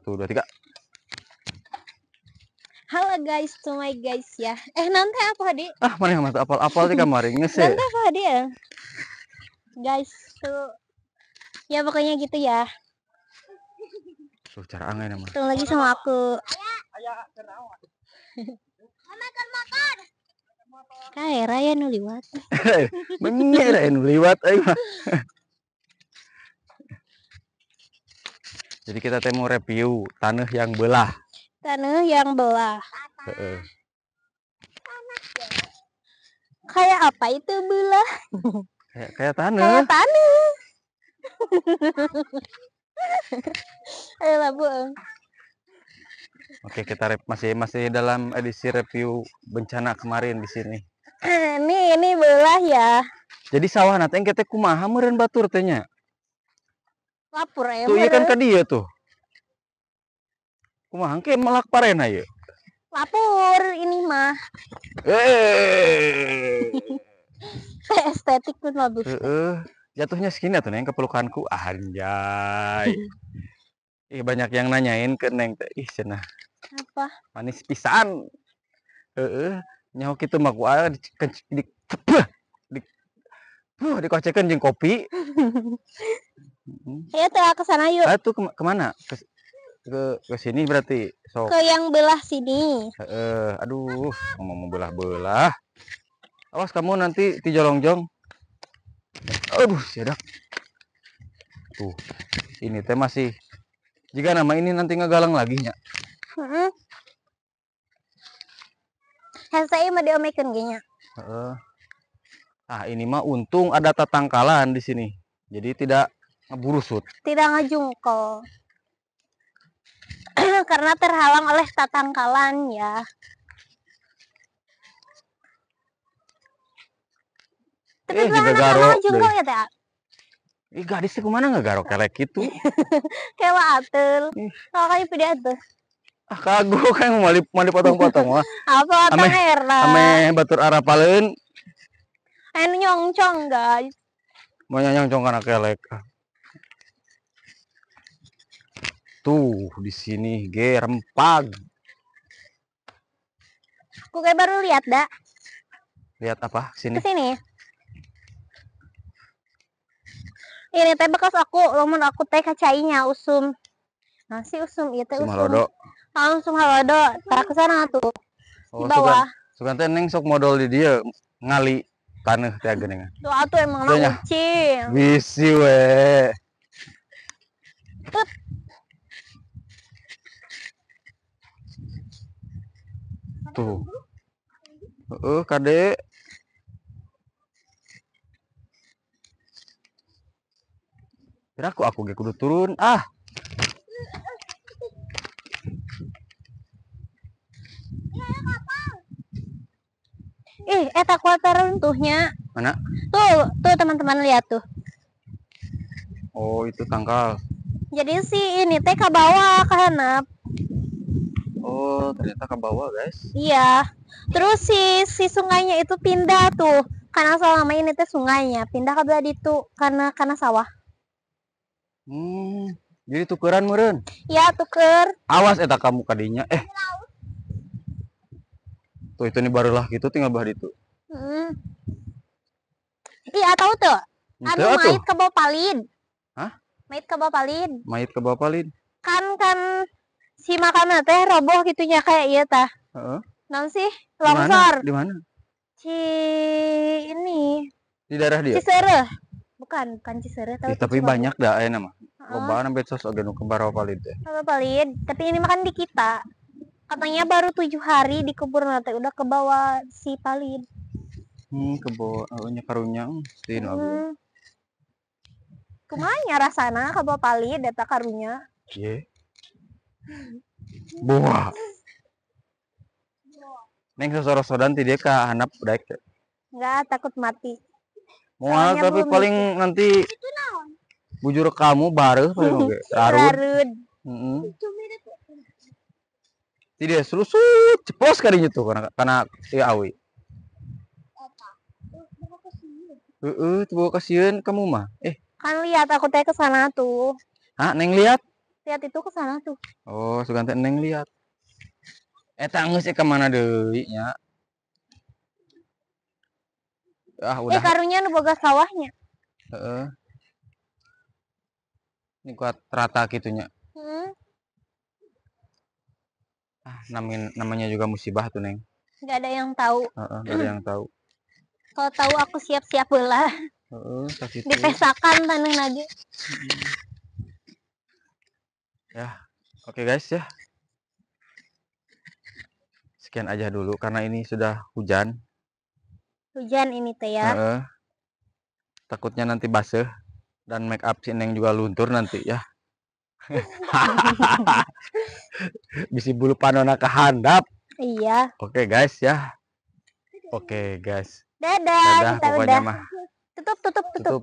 1, 2, 3. Halo guys, to my guys ya. Nanti apa Hadi? Ah, mana yang mata apal-apal sih kemarin nge sih. Nanti apa Hadi ya? Guys, tuh. Ya pokoknya gitu ya. Tuh cara angin emang. Ketemu lagi sama aku. Kayak Raya nu liwat. Bener nu liwat aing mah. Jadi kita teh mau review tanah yang belah. Tanah yang belah. Heeh. Kayak apa itu belah? Kayak tanah. Kayak tanah. Ayo lah, Bu. Oke, kita masih dalam edisi review bencana kemarin di sini. Ini belah ya. Jadi sawah nanti engke teh kumaha meureun batur teh nya? Lapur ya. Tuh iya kan ka dieu tuh. Kumaha engke melak parena ieu? Lapur ini mah. Estetik pun bagus. Heeh. Jatuhnya segini atuh Neng kepelukanku. Anjay. Ih, banyak yang nanyain ke Neng teh. Ih, cenah. Apa? Manis pisan. Heeh. Nyaho kitu mah ku aya dikocekeun jeung kopi. Ayo tuh ke sana yuk. Ah, tuh kemana? Ke sini berarti. Sok. Ke yang belah sini. Heeh, aduh, ngomong belah-belah. Awas kamu nanti dijolongjong. Aduh, siadak. Tuh, ini teh masih. Jika nama ini nanti ngegalang lagi nya. Heeh. Hese mah diomekeun ge nya. Heeh. Ah, ini mah untung ada tatangkalan di sini. Jadi tidak ngeburusut. Tidak ngejungkel. Karena terhalang oleh tatangkalan ya. Tapi juga gimana garo kalau jungkel deh. ya, Teh? Ih, gadis teh kumaha nggak garo kelek gitu? Kayak atel. Kalau kayak video tuh. Ah, kagok kan mau dipotong-potong mah. Apa Ame, otong era? ame batur arapaleun. Anu nyongcong, guys. Mau nyongcong kana kelek. Tuh, di sini ge rempag. Aku kayak baru lihat, dak. Lihat apa? Sini. Ke sini. Ini teh bekas aku, lamun aku teh kacainya usum. Nasi usum, iya teh Usum usum. halodo. Ah, usum halodo, tara ke sana tuh. Oh, di bawah. Sugan teh neng sok modal di dia ngali taneuh teh geuningan. Tuh atuh emang Tuh nya. ucing. Bisi we. Tut. Tuh. Heeh, kade. Kira aku ge kudu turun. Ah. Ih, eta kuat runtuhnya. Mana? Tuh, tuh teman-teman lihat tuh. Oh, itu tangkal. Jadi si ini teh ke bawah, ke hanap. Oh, ternyata ke bawah, guys. Iya. Terus si sungainya itu pindah tuh. Karena selama ini teh sungainya pindah ke belah ditu karena sawah. Jadi tukeran meureun? Iya, tuker. Awas eta kamu kadinya. Tuh itu nih barulah gitu tinggal belah ditu. Ih, atau tuh. Ente Anu atuh. mait ke bawah palid. Hah? Mait ke bawah palid. Mait ke bawah palid. Kan si makamna teh roboh gitunya kayak ieu tah. Heeh. Naon sih? Di mana? Longsor. Di mana? Ci ini. Di daerah dia? Cisereh. Bukan, bukan Cisereh, Ih, tapi tapi Cibabu. banyak dah ayeuna mah. Heeh. Lobaan sampai sos oge nu ke bawah palid teh. Bawah palid, tapi ini makan di kita. Katanya baru 7 hari dikubur nanti udah ke bawah si palid. Ke bawah, oh, nya karunya, si nu abdi. Kumaha nya rasana ke bawah palid eta karunya? Ye. Buah. Neng sosorosodan ti dia ka handap daek teh. Enggak, takut mati. Moal, Soalnya tapi belum paling mikir. nanti bujur kamu bareuh paling oge. Larut. Larut. Heeh. Tidak selusut, ceplos kadinya tuh karena ieu awi. Heeh, tuh bawa kasieun kamu mah. Kan lihat aku teh ke sana tuh. Hah, Neng lihat? Lihat itu ke sana tuh. Oh, sugan teh Neng lihat. Eta geus ka mana deui nya? Ah, udah. Karunya nu boga sawahnya. Heeh. Ini kuat rata gitunya. Ah, namanya juga musibah tuh, Neng. Nggak ada yang tahu. Heeh, nggak ada yang tahu. Kalau tahu aku siap-siap heula. Heeh, sakitu. Dipesakan taneuh lagi. Ya, oke guys ya. Sekian aja dulu karena ini sudah hujan. Hujan ini teh ya. Heeh. Takutnya nanti basah dan make up si Neng juga luntur nanti ya. Bisi bulu panona kehandap. Iya. Oke guys ya. Oke guys. Dadah, Dadah, kita pokoknya udah. mah. Tutup, tutup, tutup. Tutup.